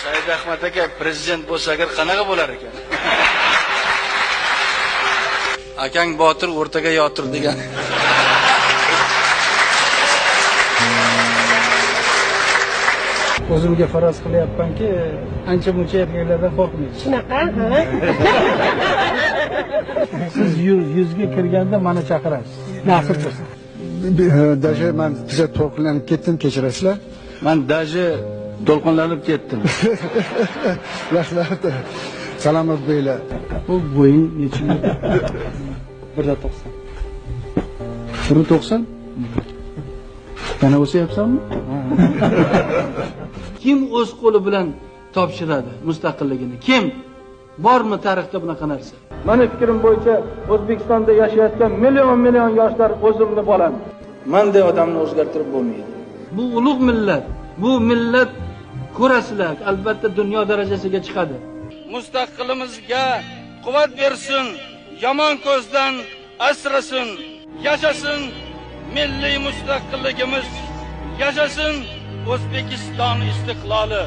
Said Ahmad aka prezident bo'lsa agar qanaqa bo'lar ekan? Akang botir o'rtaga yotir degan. O'zimga faraz qilyapmanki, ancha-muncha erkaklardan qo'rqmaysiz. Shunaqa, ha? Siz yuzga kirganda meni chaqirasiz. Nasib bo'lsa. Даже men juda to'lqinlanib ketdim, kechirasizlar. Men даже to'lqinlanib ketdim. Rahmat. Salomat bo'linglar. Bu bo'ying necha? 1.90. 1.90? Yana o'sayapsanmi? Kim o'z qo'li bilan topshiradi mustaqilligini? Kim? Bormi tarixda bunaqa narsa? Meni fikrim bo'yicha O'zbekistonda yashayotgan million-million yoshlar o'zimni bolam. Menday odamni o'zgartirib bo'lmaydi. Bu ulug' millat, bu millat ko'rasizlar, albatta dunyo darajasiga chiqadi. Mustaqilligimizga quvvat bersin, yomon ko'zdan asrasin, yashasin milliy mustaqilligimiz, yashasin O'zbekiston istiqloli.